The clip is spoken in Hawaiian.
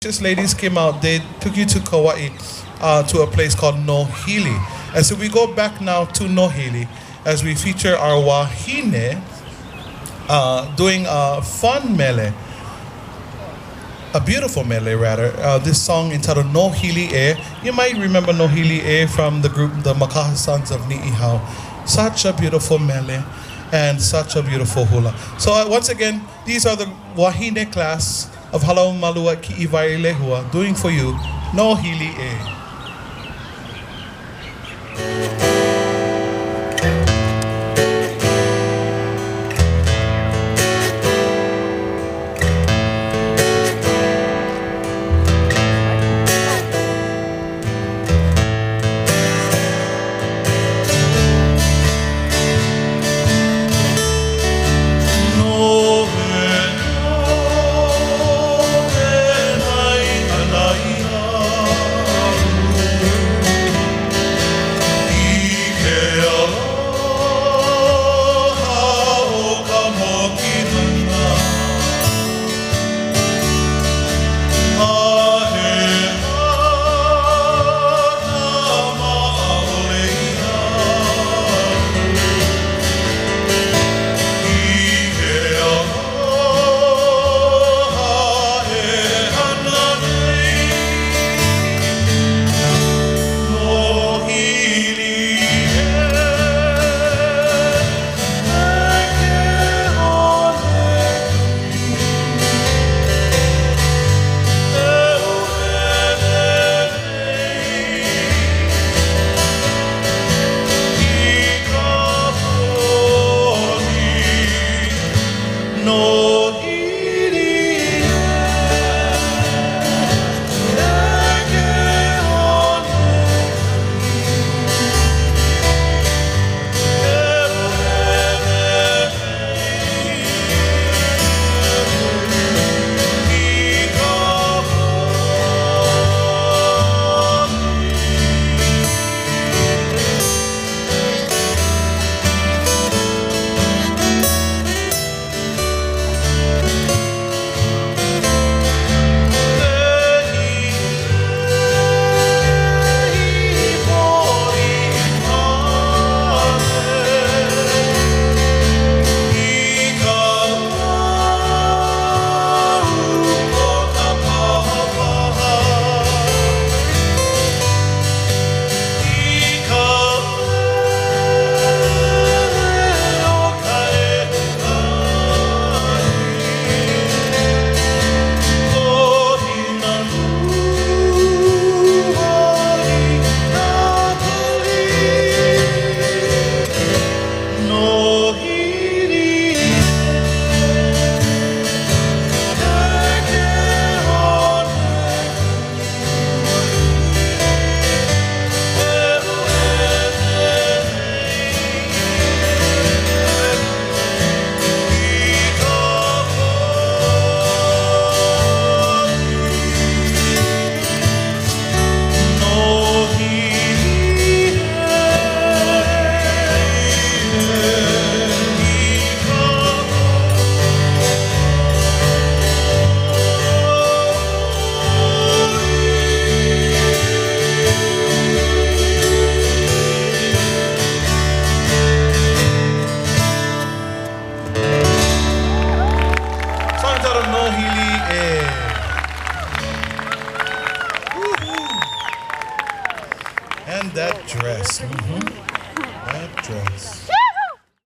gracious ladies came out, they took you to Kauai uh, to a place called Nohili. And so we go back now to Nohili as we feature our wahine uh, doing a fun mele, a beautiful mele rather. Uh, this song entitled Nohili E. You might remember Nohili E from the group the Makaha Sons of Ni'ihau. Such a beautiful mele and such a beautiful hula. So uh, once again, these are the Wahine class of Halau Malua Ki'iwai Lehua doing for you Nohili E. And that dress. Mm-hmm. That dress.